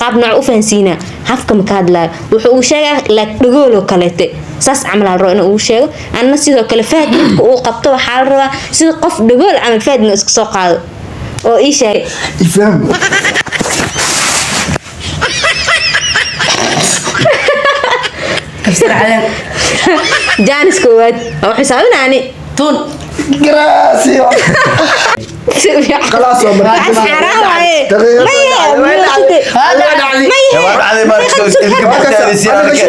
Qaab nooc u fahansiinaa? Hafka ma ka hadlaayo, wuxuu ugu sheegaa like dhagooloo kaleete, saas camal aa la rabaa inuu ugu sheego. Anna sidoo kale, Fahad marka uu qabto, waxaa la rabaa sida qof dhagool camal Fahad inuu iska soo qaado oo ii sheegay. Ifaham. Kabsar caleen. Jaanis koowaad oo xisaabinaani. Tuun. Gracias. Khalaas, waa marka. Waxaas xaaraan waaye. Daqiiqad. Maye. Waa dhacday. Maye. Waa dhacday, marka ilka bixitaanaysi arke.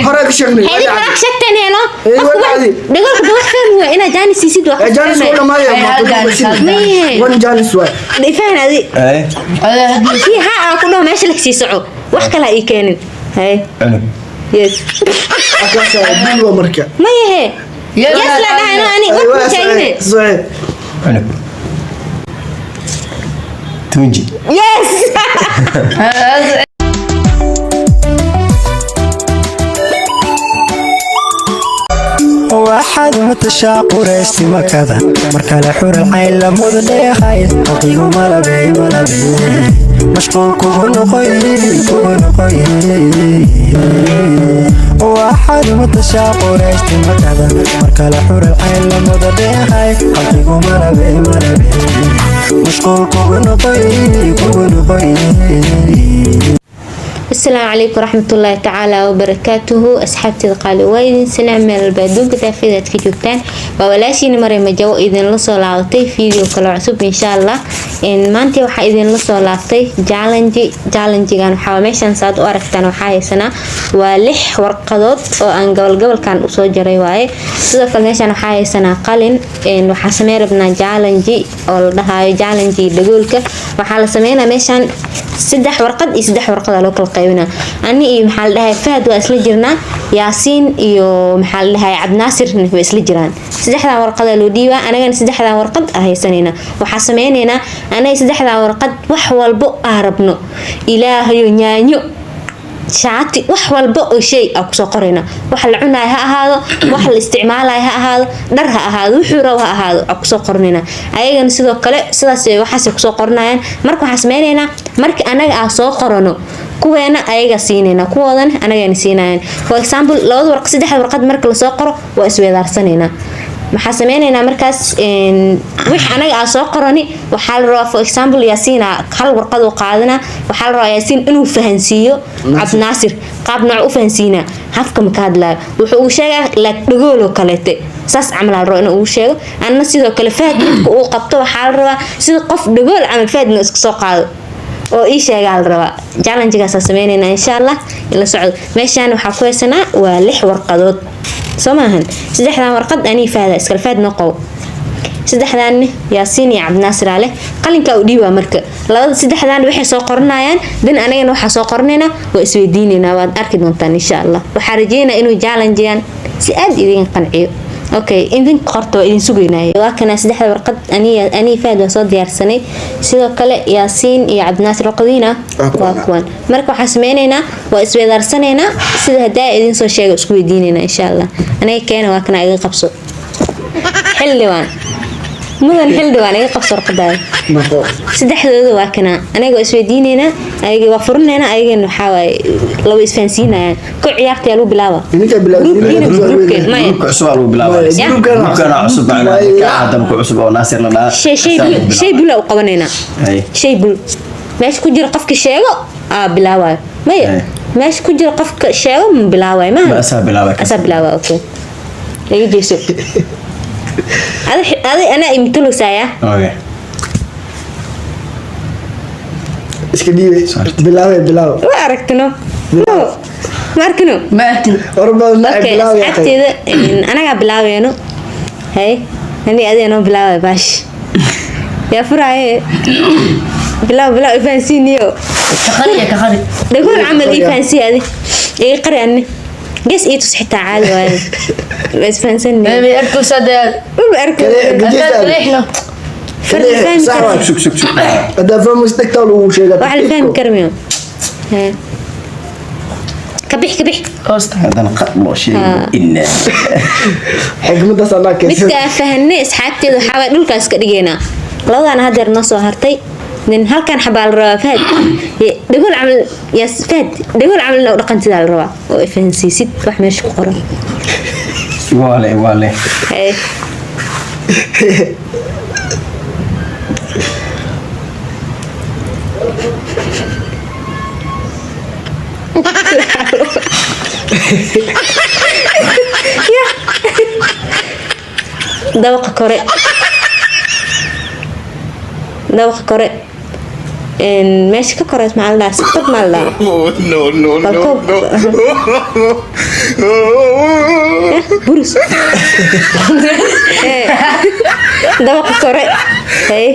Hore ka sheegnay. Xeedi farax sheegteen heelo. Ee, qofku waa wax dhacday. dhagoolka da wax fahmi waa inaad jaanis siisid, waa Ee, jaanis waa dhamaaya. Ay, hal jaanis, hal jaanis. One jaanis waay. Ifaan adi. Ay, Kii ha aan ku dhaho meesha la sii soco, wax kale ha ii keenin. Hay. Cunug. Yes. Akaasa dil waa marka. Mayehe, yes la dhahayno, ani wax ma sheegine. Saxiix. Cunug. Tunji. Yes. Waxaad matashaa quraysti makada, markale xural cayn lamuda dheehay, qalbigu malabey malabey, mashquul kugu noqoy kugu noqoy. Waxaad matashaa quraysti makada, markale xural cayn lamuda dheehay, qalbigu malabey malabey, mashquul kugu noqoy kugu noqoy. Asalaamu calaykum waraxmatullaahi tacaala wabarakaatuhu. Asxaabteeda qaali, waa idin salaam meel walba adduunka daafeed aad ka joogtaan. Waa walaashiina Maray Majawo, idinla soo laabatay video kale cusub insha Allah. Maanta waxaa idinla soo laabtay challenge. Challengegan waxaa meeshan saad u aragtaan, waxaa haysanaa waa lix warqadood oo aan gobolgobolkan usoo jaray waaye. Sidoo kale meeshan waxaa haysanaa qalin. Waxaa sameyn rabnaa challenge oo la dhahayo challenge dhagoolka. Waxaa la sameynaa meeshan saddex warqad iyo saddex warqad aa loo kala qaybinaa. Ani iyo, maxaa la dhahay, Fahad waa isla jirnaa, Yaasiin iyo, maxaa la dhahay, Cabdinaasirna way isla jiraan. Saddexdan warqadaa loo dhiibaa, anagana saddexdan warqad aa haysanayna. Waxaa sameynaynaa anaga saddexdan warqad wax walbo aa rabno, ilaahayo, yaanyo, shaati, wax walba oo shay aa kusoo qorayna. Wax la cunayo ha ahaado, wax la isticmaalayo ha ahaado, dhar ha ahaado, wuxuu rabo ha ahaado, aa kusoo qoranayna. Ayagana sidoo kale sidaas waxaasay kusoo qoranayaan. Marka waxaan sameynaynaa, marka anaga aa soo qorano, kuweena ayaga siinayna, kuwoodana anagana siinayaan. For example, labada warqad, saddexda warqad marka lasoo qoro, waa isweydaarsanaynaa. Maxaa sameynaynaa markaas? Wix anaga aa soo qorani waxaa la rabaa, for example, Yaasiin hal warqad uu qaadana, waxaa la rabaa Yaasiin inuu fahansiiyo Cabdinaasir. Qaab nooc u fahansiinaa? Hafka ma ka hadlaayo, wuxuu ugu sheegaa like dhagooloo kaleete, saas camal aa la rabaa inuu ugu sheego. Anna sidoo kale, Fahad marka uu qabto, waxaa la rabaa sida qof dhagool camal Fahad inuu iska soo qaado oo ii sheegaa la rabaa. Challengegaasaa sameynaynaa insha Allah, ila socdo. Meeshaan waxaa ku haysanaa waa lix warqadood, soo maahan? Saddexdan warqad anii Fahda iskale, Fahad noo qabo. Saddexdan Yaasiin iyo Cabdinaasir aa leh. Qalinkaa u dhiibaa. Marka labada saddexdan waxay soo qoranayaan, dan anagana waxaa soo qoranaynaa, waa isweydiinaynaa. Waad arki doontaan insha Allah. Waxaa rajeynaa inuu challengegan si aad idin qanciyo. Okay, idin qorta, waa idin sugaynaya. Waa kana saddexda warqad, anii Fahad waa soo diyaarsanay. Sidoo kale Yaasiin iyo Cabdinaasir warqadiina waa kuwan. Marka waxaan sameynaynaa, waa isweydaarsanaynaa, sida hadaa idin soo sheega isku weydiinaynaa insha Allah. Aniga keena, waa kana, iga qabso xildhibaan, mudan xildhibaan, iga qabso warqadaada. Saddexdooda waa kana. Aniga waa isweydiinaynaa, ayaga waa furinaynaa, ayagana waxaa waaye laba isfahansiinayaan. Ko ciyaarta yaa lagu bilaaba? Idinkaa bilaabay. Groupkeen, maya. Groupka cusub aa lagu bilaabaa. Ya. Groupkana cusub macnaa ka haddana ku cusub oo Naasir la dhahaa. Shay shay Asaa bul lagu shay bilaabaa. bula u qabanaynaa. Hay. Shay bul meesha ku jira qofka sheego aa bilaabayo, maya? Hay. Meesha ku jira qofka sheego ma bilaabayo, maha? Ma asaa bilaabay. Asaa bilaaba. Okay, iga jeeso. Adi adi anaa imtulosaya. Okay. Iska dhiibay. Bilaabay, bilaab. Ma aragtino? No, ma arkino. Ma arkin. Orbadan nacay. Okay. Bilaabay. Asxaabteeda, anagaa bilaabayno. Hay, ani adiga noo bilaabay. Baash yaa furaaye, bilaaw, bilaaw, ifahansiiniyo. Ka qariya, ka qari. Dhagool camal ii fahansiiya. Adi iga qari, ani ges ii tus, xitaa caadi waaye, waa isfahansanay. May arkaysaa dee. Dhul arko. Riixno. Far la fahmi Sax karo. waay. Sug, sug, sug. Haddaa fahmaysa dhegtaa lagu sheegaa. Wax la fahmi karo miyo? Hee. Ka bix, ka bix. Hoosta. Haddana qad loo sheegay inna. Xikmadaas anaa keensan. Midka aan fahanay, asxaabteeda, waxaa waay dhulkaas ka dhigaynaa. Labadaan hadeer noo soo hartay. Nin halkan xabaa la rabaa, Fahad. Dhagool camal, yaas Fahad, dhagool camal inaa u dhaqantidaa la rabaa oo ay fahansiisid wax meesha ku qoran. Waale waale. Hey. Dabaqa kore, dabaqa kore. Meesha ka koreys maxaa la dhahaa? Sibtad maa la dhahaa? No, no, no, Balkoon. no. Burus. Dabaqa kore. Hey.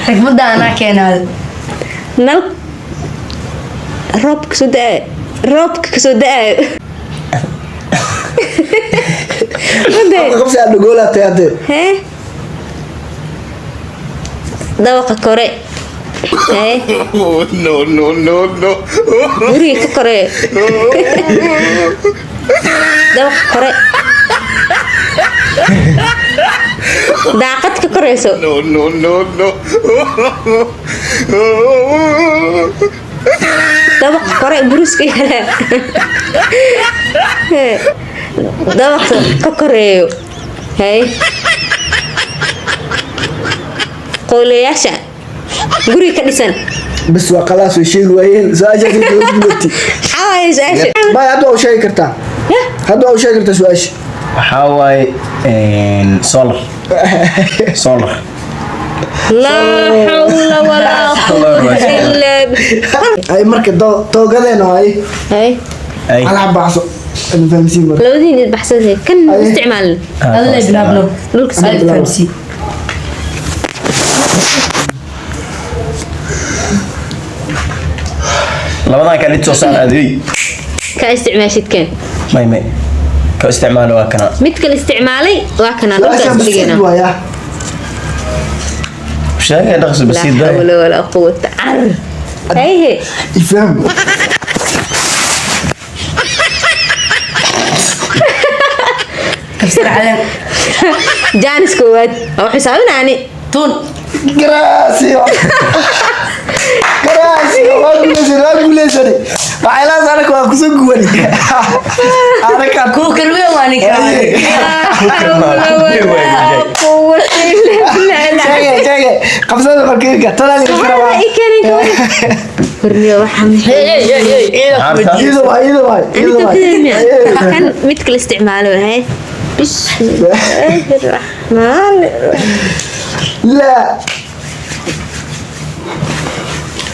Xikmadda anaa keenaada. Nal roobka kasoo da-aayo, roobka kasoo da-aayo. Made. Qabsi aad dhagoolaatay hadde. Hee, dabaqa kore. Hee. No, no, no, no. Guriga ka koreeyo, dabaqa kore, daaqad ka koreyso. No, no, no, no. Dabaqa kore buruska yaalaa. Hee, dabaqa ka koreeyo. Hay, qoolayaasha guriga ka dhisan. Bas, waa khalaas, way sheegi waayeen su-aashaas way gudatay. Maxaa waaye su-aasha? Maya, hadda waa u sheegi kartaa. Yah. Hadda waa u sheegi kartaa su-aasha. Waxaa waaye solar, solar. Laa xawla walaa quwwata illaa billah. Ay, marka toogadeena waay. Hay. Ay. Hal xabaaso aan fahamsiin marka. Labadiin id baxsatay kan Ay. isticmaalin. Alla bilaabno. Dhulka Alla soo fahamsii. Labadan kan mid soo saar adeey. Ka isticmaashid kan. May ka isticmaalo waa kana. Mid kale isticmaalay waa kana dhulka su-aashaan isdhigana. basiid waaya. Sheegay dhaqso laa basiid. xawla walaa quwwata car. Hayhe. Ifaham. Kabsar caleen. Jaanis koowaad oo xisaabinaani. Tuun. Gracias, gracias. Waa guuleysan, waa guuleysan. Waxay laas anaka waa kusoo guwani anakaan. Kuwa kalweyn waa ninka. Laa xawla walaa quwwata illaa billah. Sheege, sheege, qabsada markiinka tanaa la iska rabaa. Horniyo waxaa maxay? Hey, hey, hey, hey. Iyada waa, iyada waa, iyada waa. Kan mid kale isticmaalo. Hay, bismillaahi raxmaani raxiim. La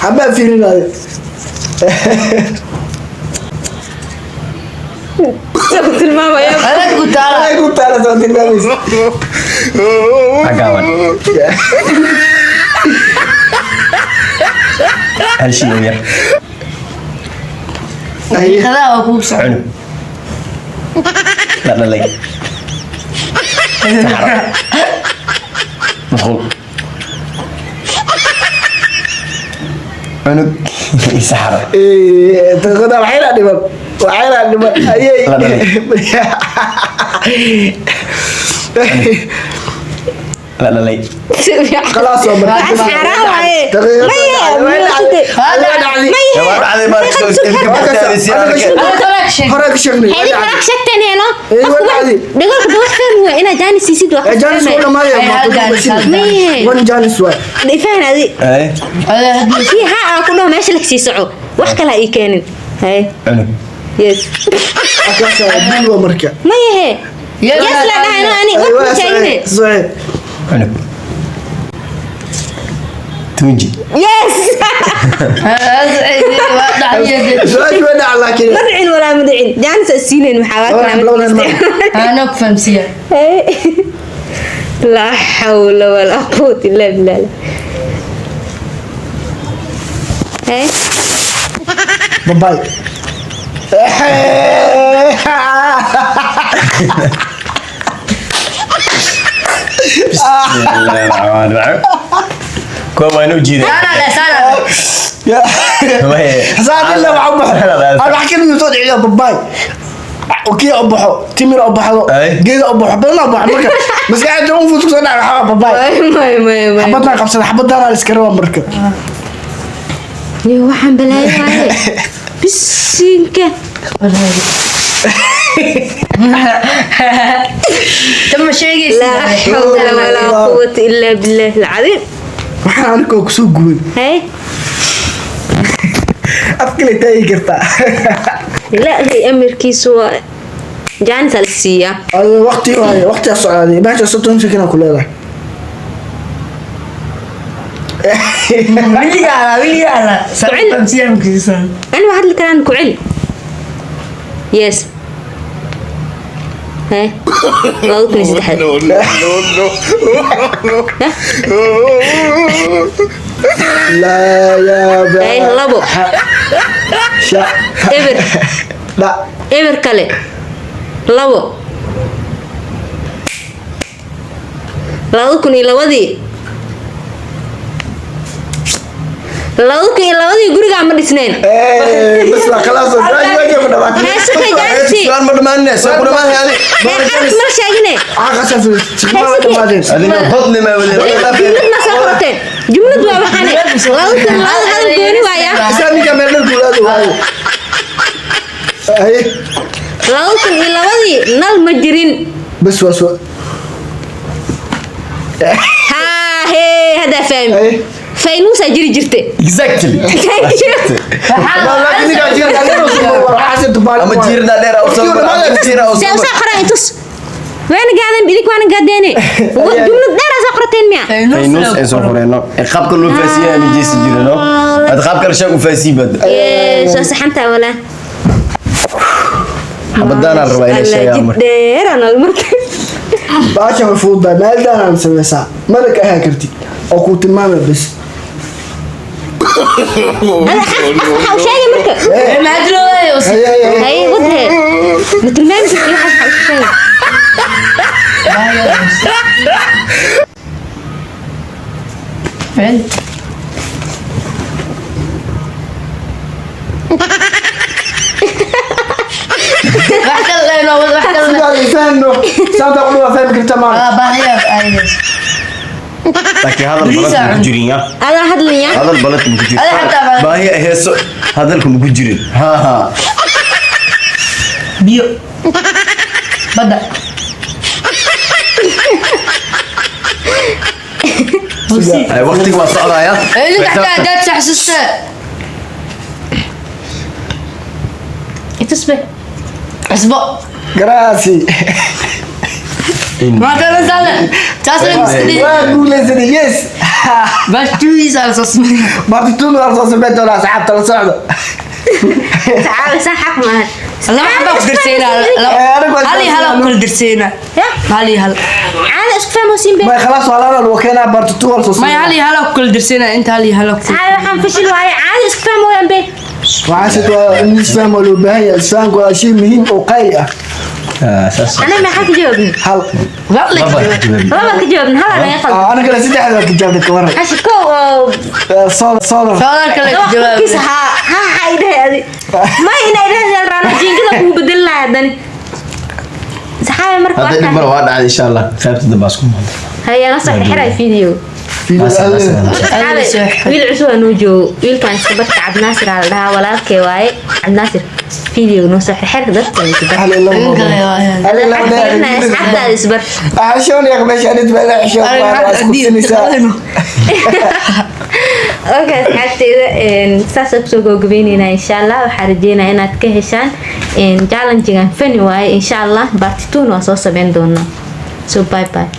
xabaa fiirinaayo. Soo tilmaamaya. Adag ku taala. Ay ku taala, soo tilmaamaysa. Cagaaban hal shay oo yar. Daqiiqadaha waa kugu socda. Cunug la dhalay, saxaro, mashquul, cunug iyo saxaro. Daqiiqada waxayna dhiman, waxayna dhiman ayay. La dhalay. La dhalay. Khalaas, waa marka. Waxaas xaaraan waaye. Daqiiqada Maya, way dhacday. maya. Way dhacday. Maya. Waa dhacday marka. Adag kala sheeg. Hore ka sheegnay. Xeelid walax sheegteen heeno. Eh, Qofku waa wax dhacday. dhagoolka da wax fahmi waa inaad jaanis siisid waa. Eh, jaanis wuu dhamaaya. Ay, hal jaanis, hal jaanis. Maya. One jaanis waay. Ifaan adi. Ay. Adag haddii Kii ha aa ku dhaho meesha la sii soco. Wax kale ha ii keenin. Hay. Cunug. Yes. Akaas dul waa marka. Maya he. Yes. Yes la dhahayno ani wax Waa ma sheegine. saxiix. Cunug tunji. Yes. Waa dhacday. Su-aashu way dhacday laakiin. Ma dhicin walaa ma dhicin. Jaanis aan siinayn maxaa waa Laba kana. laba ma. Anaa ku fahamsiiya. Hey. Laa xawla walaa quwwata illaa billah. Hey. Babay. Bismillaahi raxmaani raxiim. Kuwa waa inuu jiiday. Saana le, saana le. Maye. Saad ilaa waxa u baxay. Aan wax kaliya soo dhiciyo babay. Kii oo baxo, timir oo baxdo, Ay. Geeda oo baxo, badan oo baxo marka. Maskaxda ugu fudud kusoo dhacay waxaa babaay. May, may, may. Xabadaan qabsada, xabadaan la iska rabaa marka. Yo, waxaan balaayo waaye. Bisinka. Tan ma sheegaysid. Laa xawla walaa quwata illaa billaahi alcadiim. Waxaan anigoo kusoo gubay. Hay. Afkale taagi kartaa. Ilaahay amarkiisu waa jaanis la siiyaa. Ayo waqti waaye, waqti socday. Meesha 30 second ku leedahay. Wiligaa ala, wiligaa ala. Kucil. Siyamkiisa. Ani waa hadli karaan, ku celi. Yes. Hay, 2003. No, no, no, no. Laa yaa. Hay, labo. Sha. Eber. Da. Eber kale, labo, 2002-dii, 2002-dii gurigaa ma dhisneen. Eh, bas waa khalaas. Waa ku dhamaatay. Heesaka jaansi. Su'aal ma dhamaanine, soo ku dhamaanay adi. Hee, xaraf mala sheegine. Waxaa qasab ma dhamaadeen. Adiga hodli ma wadi. Jumlad ma soo qorteen? Jumlad waa waxaane 2002 hadal gooni waaya. Isaa ninka meel dhan kuulaado waayo. Ay, 2002-dii nal ma jirin. Bas waa soo. Haa, hee, haddaa fahmi. Ay. Faynuusaa jiri jirte. Exactly. Thank you. Laakiin ninka jiir Ama jiirna dheer oo soo ama jiira oo See soo. usoo qoran itus waana gaadan idik waana gaadeene. Jumlad dheeraa soo qorateen miya? Faynus ay soo qoreyno. Ee qaabka loo faasiyaa ma jeesi jirino. Had qaabka la sheeg u faasii bad. Yee, soo saxantaa walaa. Xabadaan aan rabaa inay sheegaan jid marka. dheeraan og marka. Baasha way fududahay, meel daan aan sameysaa. Mana ka ahaan kartid oo kuu tilmaamay bas. Hada waxa u sheegay marka. Hay, hay, hay. Hay, wadhe ma tilmaami kartid waxaas waxa u sheegay. Wax kale leenoo, wax kale. Sidaa la fahmo, saanta qulu waa fahmi kartaa maana. Laakiin hadal balad ma ku jirin ya. Adaa hadlaya. Hadal balad ma ku jirin. Adiga xataa balad. Baahi ay heeso hadalku ma ku jirin. Ha ha. Biyo. Badda. Ay waqtigu waa socdaaya. Idinka xataa haddaad saxsuusta. Itusbe. Cusbo. Garaasi. Maanta saale. Taas la miskidin. Waa guuleysanay, yes. Bashtuisa la soo sameeyay. Martituun waa soo sameyn doonaa, asxaabta la socda. Saxaabi saa xaq maaha. Laba xabaa ku dirseynaa. Hal iyo hal ku kala dirseynaa. Ya. Hal iyo hal. Caada isku fahmosiin be. May khalaas, waa lana lagu keenaa martituun waa soo May, hal iyo hal ku kala dirseynaa, inta hal iyo hal ku. Saxaabi, waxaan fashil waaye, caada isku fahmoyaan be. Waxaa sidoo waa in isfaham waa loo baahan yahay, isfahamku waa shay muhiim oo qaali ah. Saas. Ana maxaa ka jawaabni? Hal. Laba ka jawaab. Laba ka jawaabni, hal naga qaldan. Ana kale saddexda ka jawaabta ka waran. Hashi kow oo Solar, solar. Solar kale ka jawaab. Kiisa haa haa haa idhahay adi may inay idhahay raano jiingada kugu bedelin lahaa haddani saxaabi marka. Hadda dhib mar waa dhacday, insha Allah. Qaybta dambe isku maanta. Haya, la soo xiray video. Adiga soo xir. Wiil cusub aa noo joogo, wiilkaan iska barta, Cabdinaasir aa la dhahaa, walaalkee waaye. Cabdinaasir, video noo soo xirxir dadka isbar. Hal iyo laba. Idinka le waaye. Hal iyo laba. Asxaabtaada isbar. Xishoon yaa meesha anid baa xishoon waa isku sinaysaa. Okay, asxaabteyda, saasaan kusoo gabagabayneynaa insha Allah. Waxaa rajeynaya inaad ka heshaan challengegan. Funny waaye. Insha Allah part 2 waa soo sameyn doonaa. So bye bye.